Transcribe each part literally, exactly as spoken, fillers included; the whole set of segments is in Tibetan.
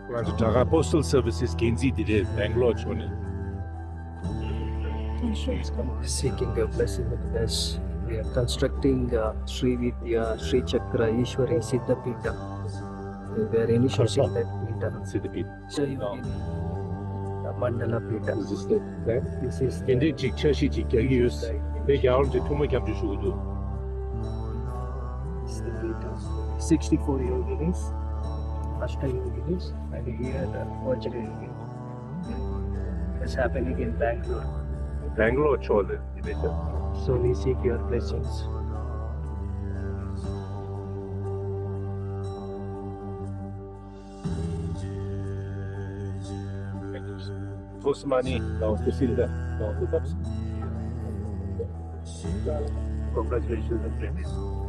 ང་ཚོ་ད་ག་Postal Services འགན་འཛིན་དེ་རེད། Bangalore ཕྱོགས་ནས། Seeking a blessing with us. We are constructing uh, Sri Vidya, Sri Chakra, Ishwari Siddha Peetha. We are initiating that Peetha. Siddha Peetha. Siddha Yogini, uh, Mandala Peetha. Is this the plan? This is the འདི་འདྲའི་ཅིག་འཆར་གཞི་ཅིག་རྒྱག་གི་ཡོད། དེ་རྒྱལ་བ་རིན་པོ་ཆེ་ཐུགས་སྨོན་སྐྱབས་འཇུག་ཞུ་གི་འདུག Siddha Peetha. Sixty-four Yoginis, Ashta Yoginis, and here the Vajra Yogini. It's happening in Bangalore. Bangalore ཕྱོགས་ལ་ཡིན་པས། So we seek your blessings. Postmani, now this is the, now the Congratulations and blessings.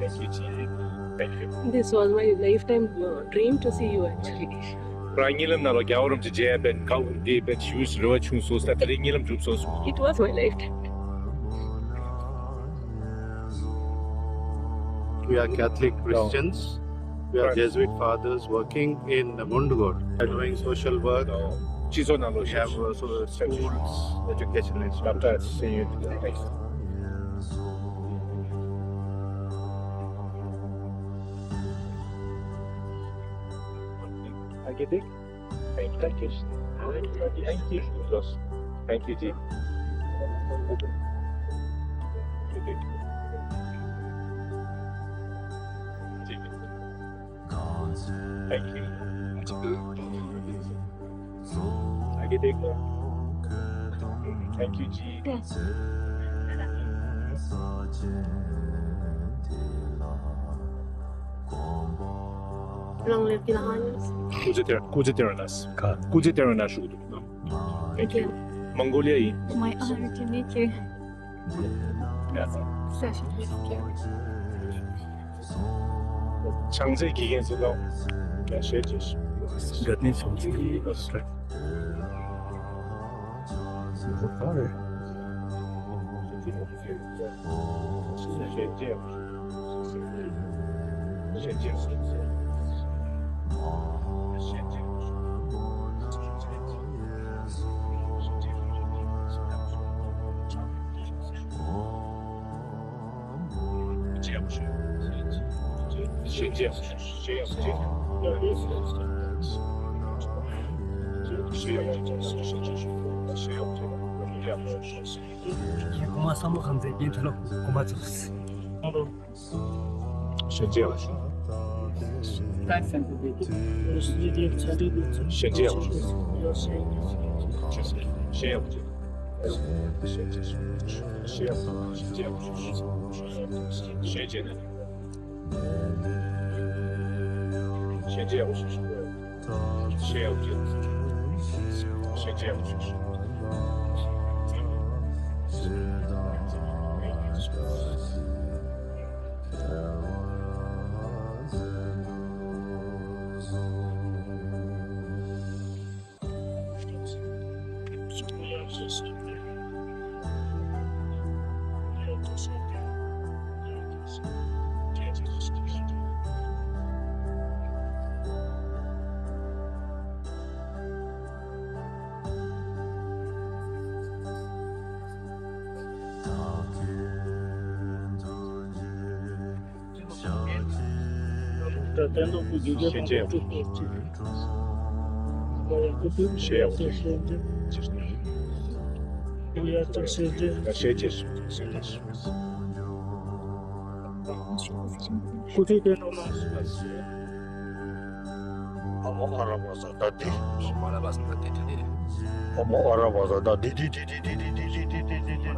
Thank you, Ji. Thank you. This was my lifetime uh, dream to see you actually. རང་གཉིད་ལམ་ནང་ལ་རྒྱལ་བ་རིན་པོ་ཆེ་མཇལ་བའི་དགའ་བོ་འདི་བས་ཞུས་རེ་བ་བྱུང་སོང་ཟེར། དེ་རིང་གཉིད་ལམ་འགྲུབ་སོང་ཟེར། It was my lifetime. We are Catholic Christians. We are Jesuit fathers working in Mundgod. We are doing social work. སྤྱི་ཚོགས་ནང་ལོགས། We have also schools, education institutions. I get it. Thank you. Thank you. Thank you, Ji. Thank you. I get it. Thank you, Ji. རང་ལས་ཀྱི་ལ་ཧ་ཡོད། སྐུ་ཚེ་བརྟན། སྐུ་ཚེ་བརྟན་པ་གནང་། སྐུ་ཚེ་བརྟན་པ་གནང་ཞུ་གི་འདུག Thank you. Mongolia ཡིན། My honor to meet you. Pleasure to meet you. བྱང་རྩེ་དགེ་རྒན་ཚོ་ལ་ཞལ་ཆེ་ཞུ། དགའ་ལྡན་བྱང་རྩེ་དགེ་རྒན། གོང་མ་ས་མོ་ཁང་ཚན་རྒྱན་ཐ་ལོ་གོང་མ་ཚོ། ཞལ་མཇལ་ལ་ཞུ། ཞལ་མཇལ་ལ་ཞུ། ཞལ་མཇལ་ལ་ཞུ། ཞལ་མཇལ་ལ་ཞུ། ཞལ་མཇལ་ལ་ཞུ། ཞལ་མཇལ་ལ་ཞུ། ཞལ་མཇལ་ལ་ཞུ། ཞལ་མཇལ། ཞལ་མཇལ། ཞལ་མཇལ། སྐུ་ཚེ་བརྟན་པ་གནང་། ཨ་མོ་ཨ་ར་བ་ས་ད་དི། ཨ་མོ་ཨ་ར་བ་ས་ད་དི་དི་དི།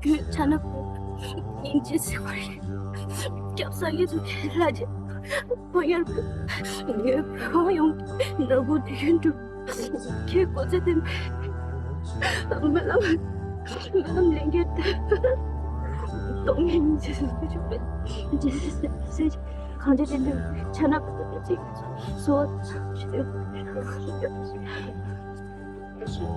རྒྱུད་ཆ་ན་སྙིང་རྗེ་ཟེར་བ་རེད། སྐྱབས་སངས་རྒྱས་ཚོ་ལྷ་རྗེ་ཁོ་ཡར་ངའི་བུ་ཡོང་ནོར་བུ་དེ་ཡོན་ཏུ་ཁྱེད་གོ་ཚེ་དེ་རྨི་ལམ་རྨི་ལམ་ལས་འགལ་ཏེ་སྟོང་ཉིད་སྙིང་རྗེ་ཟེར་བ་རེད། གང་ཅི་དེ་འདྲ་ཆ་ན་ཅིག་སོ། གཞུང་ཞབས་རྙིང་པ་རེད་ཀྱང་ཅི། བཀྲ་ཤིས་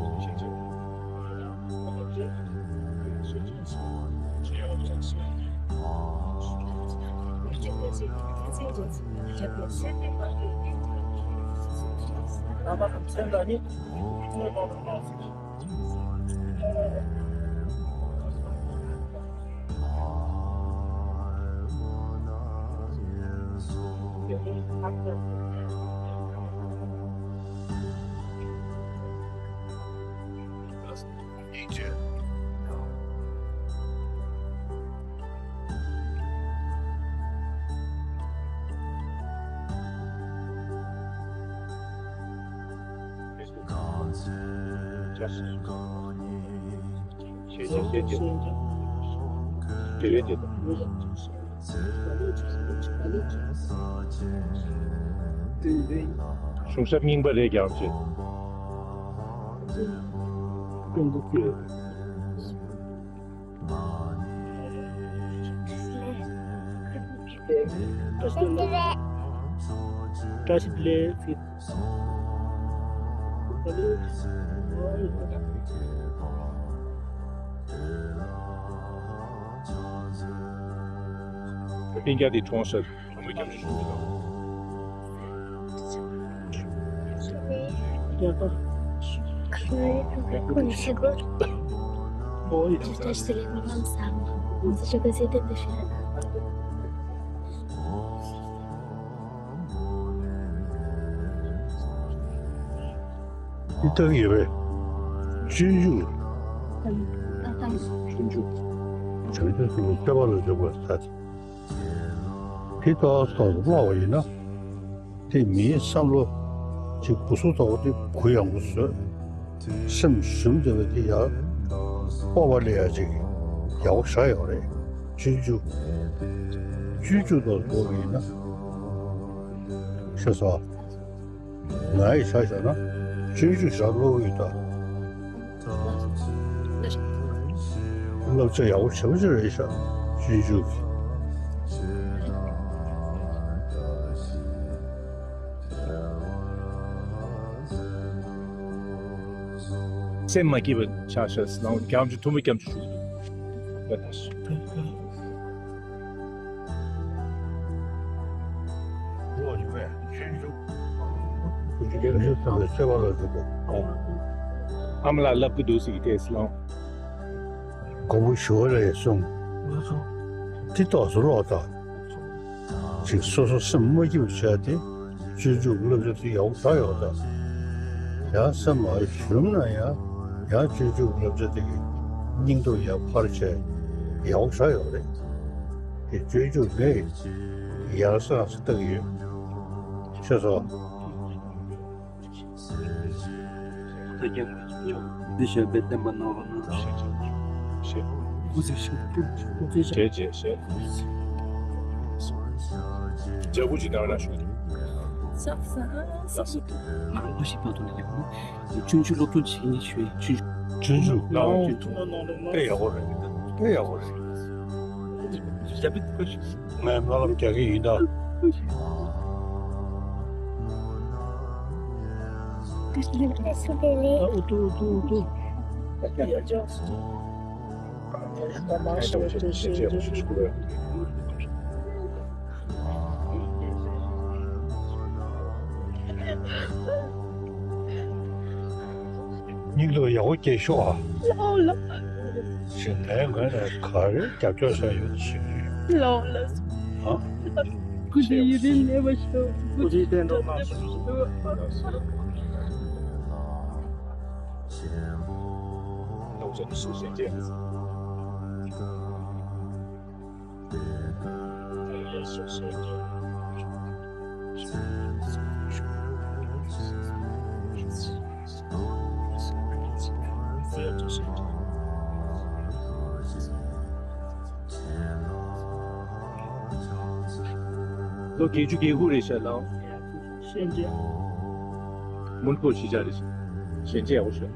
བདེ་ལེགས། སྤུན་ཀྱག་དེ་གྲོངས་ཤག་ཐུགས་མོས་སྐྱབས་འཇུག་ཞུ་གི་འདུག་འདི་ལྟ་གི་ཡོད་པས། སྤྱོད་འཇུག་སྤྱོད་འཇུག་བྱང་ཆུབ་སེམས་དཔའི་སྤྱོད་པ་ལ་འཇུག་པ་ཟེར། དེ་ལྟར་ཏོག་ཙམ་བཀླགས་པ་ཡིན་ན། དེ་མིའི་བསམ་བློ་ཅིག་གུ་སུ་ལྟ་བུ་དེ་གུ་ཡངས་པོ་བཟོས། སེམས་ཞུམ་བསྡད་པ་དེ་ཡང་སྤོབས་པ་སླེབས་ཡ་ཅིག་ཡག་པོ་ཞེ་དྲག་ཡོད་རེད། སྤྱོད་འཇུག་སྤྱོད་འཇུག་ཏོག་ཙམ་བཀླགས་པ་ཡིན་ན། ཤེས་སོང་། ང་ཡི་ཆ་བཞག་ན་སྤྱོད་འཇུག་ཞེ་དྲག་ཀློག་གི་ཡོད་ད། བསླབ་བྱ་ཡག་པོ་ཞེ་པོ་ཅིག་རེད་ཤག་སྤྱོད་འཇུག་གི། སེམས་མ་སྐྱིད་པ་ཆགས་ཤག་ཟེར་ན་རྒྱ་མཚོ་ཐུང་མི་རྒྱ་མཚོ་ཞུ་གི་འདུག་ཨ་མ་ལགས་ལབ་ཀྱི་འདུག་ཟེར་གྱི་དེ་སློང་། མགོན་པོ་ཞི་བ་ལྷས་གསུངས། དེ་ཏོག་ཙམ་ཀློག་དང་། ཅིག་སོ་སོ་སེམས་མ་སྐྱིད་པ་བྱས་ཏེ་སྤྱོད་འཇུག་བསླབ་བྱ་དེ་ཡག་པོ་ཞེ་དྲག་ཡོད་ད། ཡང་སེམས་མ་ཞུམ་ན་ཡང་ཡང་སྤྱོད་འཇུག་བསླབ་བྱ་དེ་གི་སྙིང་སྟོབས་ཡར་འཕར་བྱས་ཡག་པོ་ཞེ་དྲག་ཡོད་རེད། དེ་སྤྱོད་འཇུག་ནས་ཡར་སེང་སེ་ལྟ་གི་ཡོད། ཤེས་སོང་། ད་ཀྱང་འདི་ཞབས་པད་བརྟན་པ་གནང་རོགས་གནང་། ཞེས། ཞེས། ཞེས། ཞེས། ལྗགས་ཁུ་ཅིག་བཏང་ན་ཞུ། ས་ས་ས་ས། ང་རང་ཞིག་པ་དུ་ནས་ཡོང་ན། ཆུང་ཆུང་སློབ་སྦྱོང་བྱེད་ཉེན་ཞུ་ཡི་ཆུང་ཆུང་། ཆུང་ཆུང་། ལའོ་ཆུང་ཆུང་། དཔེ་ཡག་པོ་རེད། དཔེ་ཡག་པོ་རེད། ཞབས་པད་བརྟན་པ་ཞུ། ངས་སྨོན་ལམ་རྒྱག་གི་ཡིན་ད། ཨ་ཨུ་ཏུ་ཨུ་ཏུ་ཨུ་ཏུ། སྙིང་སྟོབས་ཡག་པོ་སྐྱེད་ཤོག་ཨ། ལགས་ལགས། གཞན་ཕན་ངོས་ནས་ག་རེ་རྒྱབ་སྐྱོར་བྱ་ཡོད་ཞིག་རེད། ལགས་ལགས། ཨ། སྐུ་ཚེ་ཡུན་རིང་གནས་པར་ཤོག་སྐུ་ཚེ་བརྟན་པར་གནང་ཞུ། ལོ་བརྒྱད་ཅུ་གྱ་དགུ་རེད་ཤག་ལགས། ཤན་ཅན། མོན་གྷོ་གཞིས་ཆགས་རེད་ཤག་ཤན་ཅན་ཡག་པོ་ཤག